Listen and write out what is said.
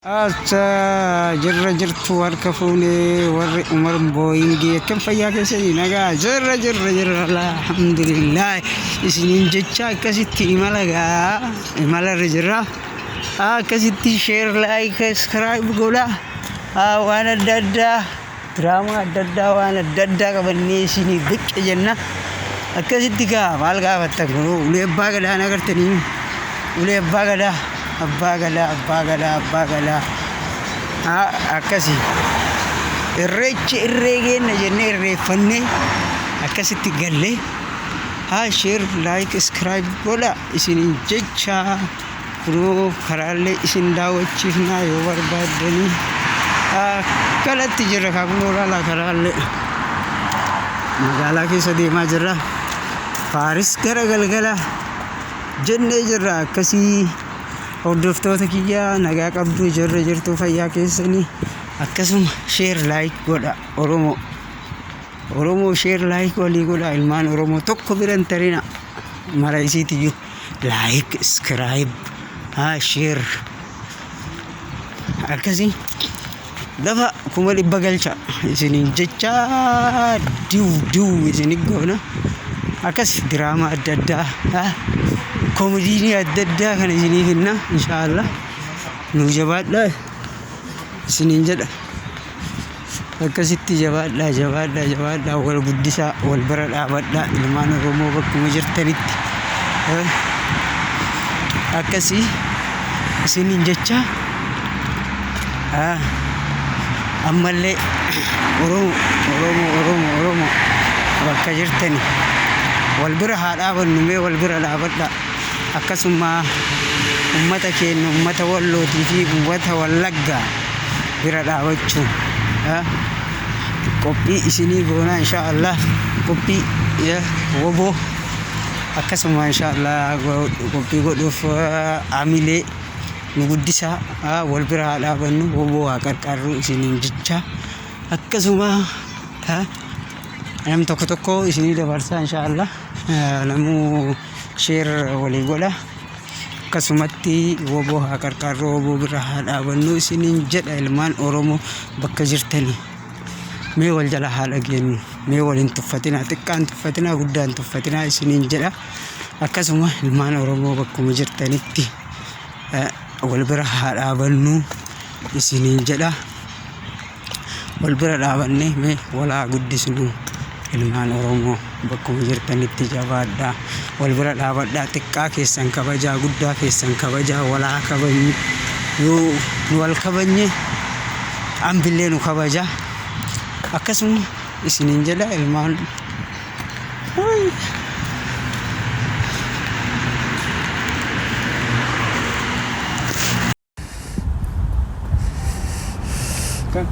Acha jirra jirtu harka fuunee warri Umar Booyingii akkam fayyaa keessanii nagaa jirra jirra jirra alhamdulillah isiniin jecha akkasitti imala gaa imalarra jirra akkasitti sheer laayik sabiskiraayib godha waan adda addaa diraamaa adda addaa waan adda addaa qabannee isinii biqqe jenna akkasitti gaa maal gaafattan kun ulee abbaa gadaa hin agartanii ulee abbaa gadaa abbaa gadaa abbaa gadaa abbaa gadaa haa akkasi irreechi irree geenna jennee irreeffannee akkasitti gallee haa sheer laayik iskiraayib godha isiniin jecha Kunoo karaallee isin daawwachiifnaa yoo barbaaddanii akkanatti jirra kaa kunoo laalaa karaallee magaalaa keessa deemaa jirra. Paaris gara galgala jennee jirra akkasii hordoftoota kiyyaa nagaa qabdu jirra jirtu fayyaa keessanii akkasuma sheer laayik godha Oromoo. Oromoo sheer laayik walii godha ilmaan Oromoo tokko bira hin tarina mara isiitiyyuu. Like scribe haa share akkasii lafa 100,000 galcha isiniin jecha diw diw isin goona akkas diraamaa adda addaa haa koomediinii adda addaa kana isinii finna inshaallah nuu jabaadhaa isiniin jedha. Akkasitti jabaadhaa jabaadhaa jabaadhaa wal guddisaa wal bira dhaabadhaa ilmaan Oromoo bakkuma jirtanitti akkasii isiniin jecha ammallee Oromoo Oromoo Oromoo Oromoo bakka jirtani wal bira haa dhaabannu mee wal bira dhaabadhaa akkasuma ummata keenya ummata Wallootii fi ummata Wallaggaa bira dhaabachuun qophii isinii goonaa insha Allah qophii woboo akkasuma insha Allah qophii godhuuf amilee nu guddisaa wal bira haa dhaabannu woboo haa qarqaarru isiniin jecha akkasuma nam tokko tokko isinii dabarsaa insha Allah namuu sheer walii godha. Akkasumatti wbo haa qarqaarru wbo bira haa dhaabannu isiniin jedha ilmaan Oromoo bakka jirtanii. Mee wal jala haa dhageenyu. Mee wal hin tuffatinaa xiqqaan tuffatinaa guddaan tuffatinaa isiniin jedha. Akkasuma ilmaan Oromoo bakkuma jirtanitti wal bira haa dhaabannu isiniin jedha. Wal bira dhaabannee mee wal haa guddisnu ilmaan Oromoo bakkuma jirtanitti jabaadhaa wal bira dhaabadhaa xiqqaa keessan kabajaa guddaa keessan kabajaa wal haa kabajnu yoo nu wal kabajne ambillee nu kabaja akkasuma isiniin jedha ilmaan Kan.